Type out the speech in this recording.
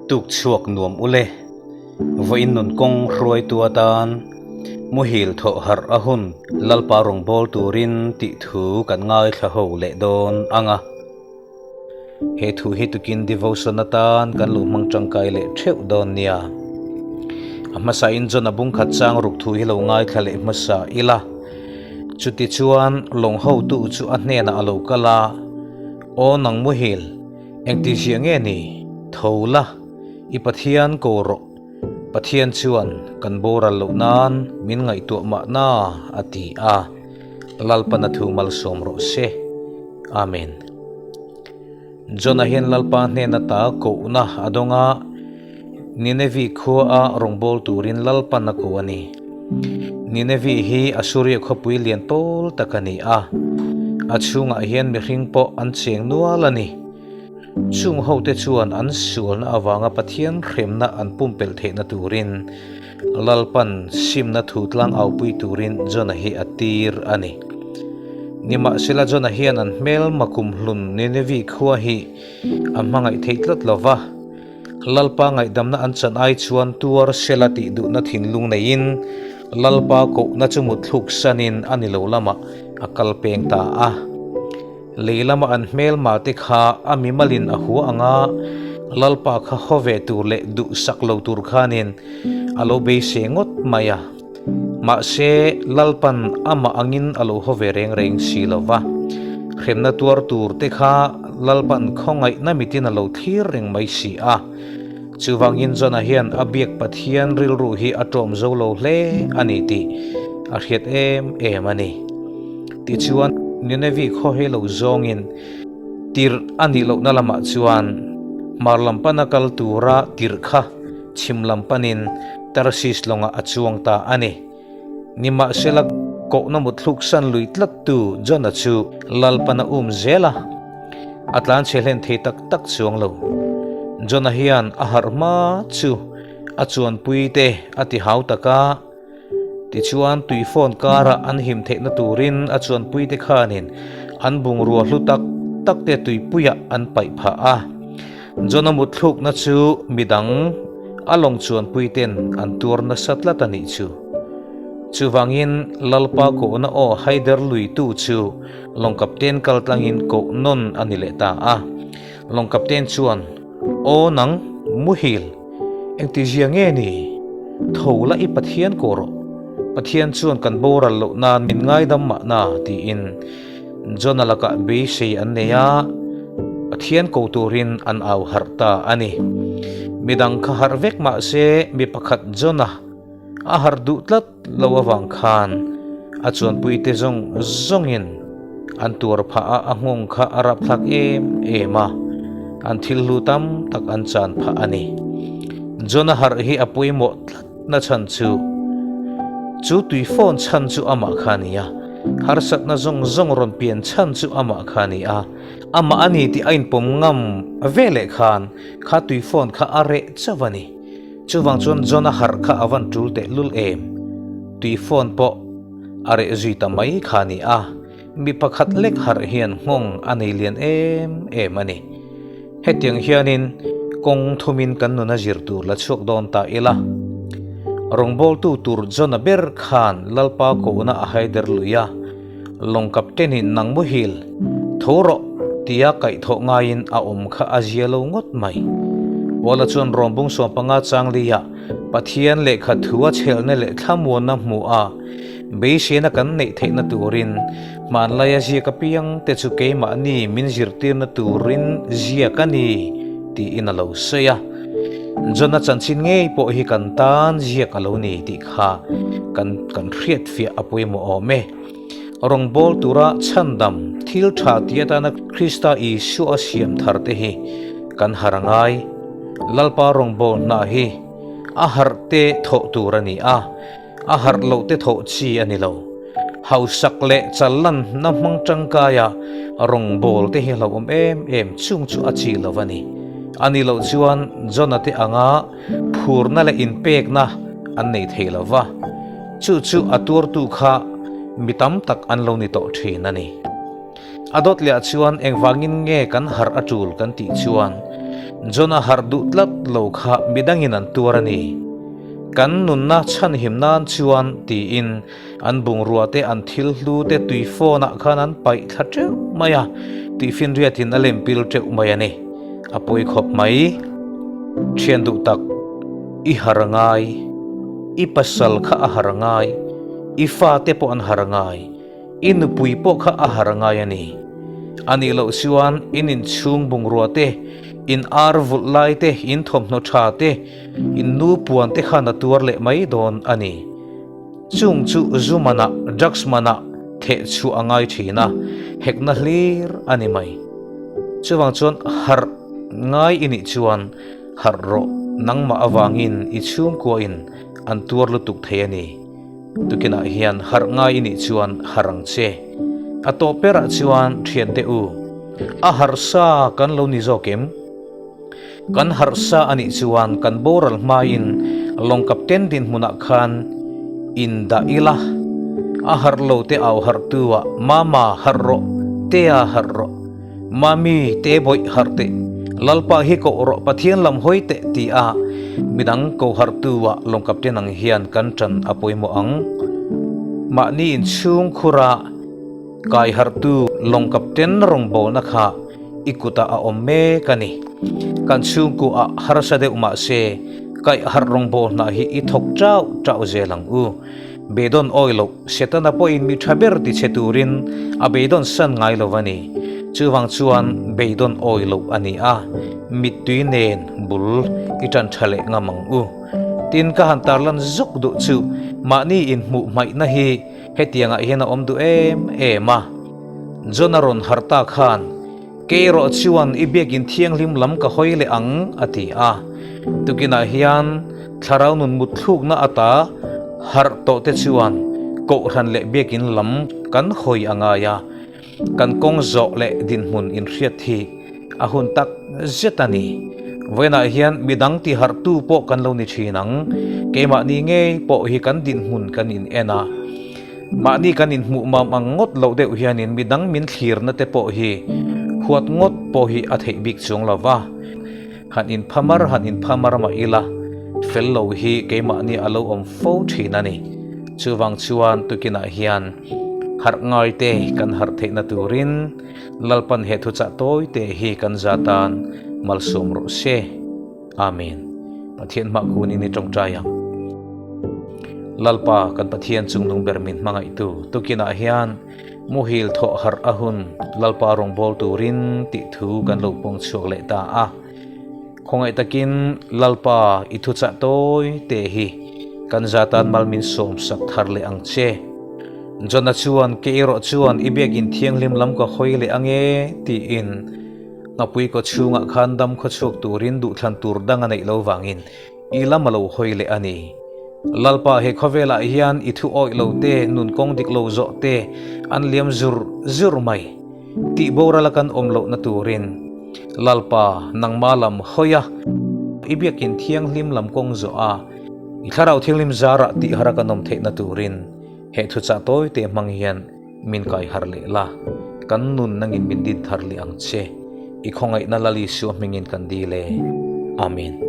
Tuk chhuak nuam ule. Vawiin nun kawng hruaitu atan muhil thawh harh a hun Lalpa rawngbâwl turin tih thu kan ngaithla ho leh dawn ang a. He thu hi tukin devotion atan kan lo hmang tangkai leh theuh dawn nia. A hmasain John a bungkhat chang ruk thu hi lo ngaithla leh hmasa ila. Chutichuan lawng hotu chu a hnenah a lo kal a, Aw nang muhil, engtizia nge ni? Tho la, i Pathian ko rawh. Pathian chuan kan boral loh nan min ngaihtuah mahna a ti a, Lalpan a thu malsawm rawh se. Amen. Jonah hian Lalpa hnen ata kohna a dawng a, Ninevi khua a rawngbâwl turin Lalpan a ko a ni. Ninevi hi Assuria khawpui lian pawl tak a ni a, a chhungah hian mihring pawh an cheng nual a ni. Chung hote chuan an sualna avanga Pathian hremna an pumpelh theihna turin Lalpan simna thu tlang aupui turin Jonah hi a tir a ni. Nimahsela Jonah hian an hmelma kumhlun Ninevi khua hi a hmangaih theih tlat lo va, Lalpa ngaihdamna an chan ai chuan tuar sela tih duhna thinlung neiin Lalpa kohna chu mutthluk sanin a ni lo lamah a kal peng ta a. Lei lama an hmelma te kha a mimalin a hua ang a, Lalpa kha haw ve tur leh duhsak lo tur khanin a lo beisei ngawt mai a. Mahse, Lalpan amah angin a lo haw ve reng reng si lo va. Hremna tuar tur te kha Lalpan khawngaihna mitin a lo thlir reng mai si a. Chuvangin Jonah hian a biak Pathian rilru hi a ṭawm zo lo hle a ni tih a hriat em em a ni. Tichuan, Ninevi khaw hei lo zawngin tirh a nih lohna lamah chuan hmar lam pana kal tura tirh kha chhim lam panin Tarsis lawngah a chuang ta a ni. Nimahsela, kohna mutthluk san lui tlattu Jonah chu Lalpan a um zel a, a tlanchhe hlen thei tak tak chuang lo. Jonah hian a harh hma chu a chuanpuite a ti hau tak a. Tichuan, tui phone karah an him theihna turin a chuanpuite khanin an bungrua hlu tak tak te tuipuiah an paih phah a. John-a mutthlukna chu midang a lawng chuanpuiten an tuar nasa tlat a nih chu. Chuvangin, Lalpa kohna aw haider luitu chu lawng kapten kal tlangin koh nawn a ni leh ta a. Lawng kapten chuan, Aw nang, muhil! Engtizia nge ni? Tho la i Pathian ko rawh. Pathian chuan kan boral loh nan min ngaidam mahna, tiin Jona lakah beisei an nei a, Pathian ko turin an au harh ta a ni. Midang kha harh vek mah se mi pakhat Jona a harh duh tlat lo avang khan a chuanpuite zawng zawngin an tuar phah a, a nghawng kha a rapthlak em em a, an thil hlu tam tak an chan phah a ni. Jona harh hi a pawimawh tlat na chhan chu chu tui phone chhan chu amah kha a ni a, harsatna zawng zawng rawn pian chhan chu amah kha a ni a, amah a ni tih a inpawm ngam veleh khan kha tui phone kha a reh chauh a ni. Chuvang chuan John-a harh kha a van tul teh lul em? Tui phone pawh a reh zui ta mai kha a ni a, mi pakhat lek harh hian nghawng a nei lian em em a ni. Hetiang hianin kawng thumin kan nuna zir tur la chhuak dawn ta ila. Rawngbawltu tur John-a ber khan Lalpa kohna a haider lui a, lawng captain-in nang muhil, tho rawh tia kaihthawh ngaiin a awm kha a zia lo ngawt mai. Paula chuan rawngbung 15 changlia Pathian lehkha thu a chhelhna leh thlamuanna hmuh a beiseina kan neih theihna turin hmanlaia ziak apiang te chu keimahni min zirtirna turin ziak a ni tiin a lo sawi a. John-a chanchin ngei pawh hi kan tan ziak a lo ni tih kha kan kan hriatfiah a pawimawh awm e. Rawngbâwl tura chhandam thil tha ti atana Krista Isua siam thar te hi kan har a ngai. Lalpa rawngbâwl hna hi a harh te thawh tur a ni a, a harh loh te thawh chi a ni lo. Hausak leh challan na hmang tangkaia rawngbâwl te hi hlauhawm em em chung chu a chi lo a ni. A ni loh chuan John-a te anga phurna leh inpekna an nei thei lo va, chu chu a tuartu kha mi tam tak an lo ni tawh thin a ni. A dawt leh ah chuan engvangin nge kan harh a tul kan tih chuan. Jona harh duh tlat lo kha midangin an tuar a ni. Kan nunna chhanhim nan chuan tiin an bungrua te an thil hlu te tui phone ah khan an paih thla teuh mai a, tuifinriatin a lem pil teuh mai a ni. A pawi khawp mai. Thian duh tak, i har a ngai, i pasal kha a har a ngai, i fate pawh an har a ngai. I nupui pawh kha a har ngai a ni. A nih loh chuan in inchhung bungrua te, in ar vulh lai te, in thawmhnaw tha te, in nu puan te khan a tuar leh mai dawn a ni. Chung chu zu manah, drugs manah theh chhuah a ngai thin a, hekna hlir a ni mai. Chuvang chuan harh ngai i nih chuan harh rawh, nangmah avangin i chhungkuain an tuar lutuk thei a ni. Tukinah hian harh ngai i nih chuan harh ang che. A tawp berah chuan thiante u, a harh sa kan lo ni zawk em? Kan harh sa a nih chuan kan boral hmain lawng kapten dinhmunah khan in dah ila, a harh lo te au harh tu ah Mama harh rawh, Tea harh rawh, Mami te bawih harh teh, Lalpa hi koh rawh Pathian lam hawi teh ti a midang ko harh tu ah lawng kapten ang hian kan tan a pawimawh ang. Mahni inchhung khura kai harh tu lawng kapten rawngbawlna kha i kutah a awm mek a ni. Kan chhungkuah ah harsa deuh mahse kaih harh rawngbawlna hi i thawk chauh chauh zel ang u. Beidawn awi loh, Setana pawhin mi tha ber ti che turin a beidawn san ngai lo a ni. Chuvang chuan beidawn awi loh a ni a, mittui nen bul i tan tha leh ngam ang u. Tin, ka han tarlan zuk duh chu mahni inhmuh hmaihna hi hetiangah hian a awm duh em em a. John a rawn harh ta khan, Kei erawh chuan i biakin thianghlim lam ka hawi leh ang, a ti a. Tukinah hian thlarau nun mutthlukna ata harh tawh te chuan kohhran leh biakin lam kan hawi a ngai a, kan kawng zawh leh dinhmun inhriat hi a hun tak zet a ni. Vawiinah hian midang tiharhtu pawh kan lo ni thin ang, keimahni ngei pawh hi kan dinhmun kan in en a. Mahni kan inhmuh mam ang ngawt loh deuh hianin midang min thlirna te pawh hi huat ngawt pawh hi a theih bik chuang lo va. Han inphamar han inphamar mah ila fel lo hi keimahni a lo awm fo thin a ni. Chuvang chuan tukinah hian harh ngai te kan harh theihna turin Lalpan he thuchah tawi te hi kan za tan malsawm rawh se. Amen. Pathian hmah kunin i tawngtai ang. Lalpa kan Pathian chungnung ber min hmangaihtu tukinah hian muhil thawh harh a hun Lalpa rawngbâwl turin tih thu kan lo pawng chhuak leh ta a. Khawngaih takin Lalpa i thuchah tawi te hi kan za tan mal min sawm sak thar leh ang che. Jona chuan kei erawh chuan i biakin thianghlim lam ka hawi leh ange tiin Ngapui kaw chhungah khan dam khaw chhuak turin duhthlan tur dang a neih lo vangin i lam a lo hawi leh a ni. Lalpa he khawvelah hian i thu awih lo te, nun kawng dik lo zawh te an liam zur zur mai. Tih boral a kan awm lohna turin Lalpa nangma lam hawi a, i biakin thianghlim lam kawng zawh a, i thlarau thianghlim zarah tih har a kan awm theihna turin he thuchah tawi te hmang hian Min kai har leh la, kan nun nangin min din thar leh ang che, i khawngaihna Lal Isua hmingin kan dil e. Amen.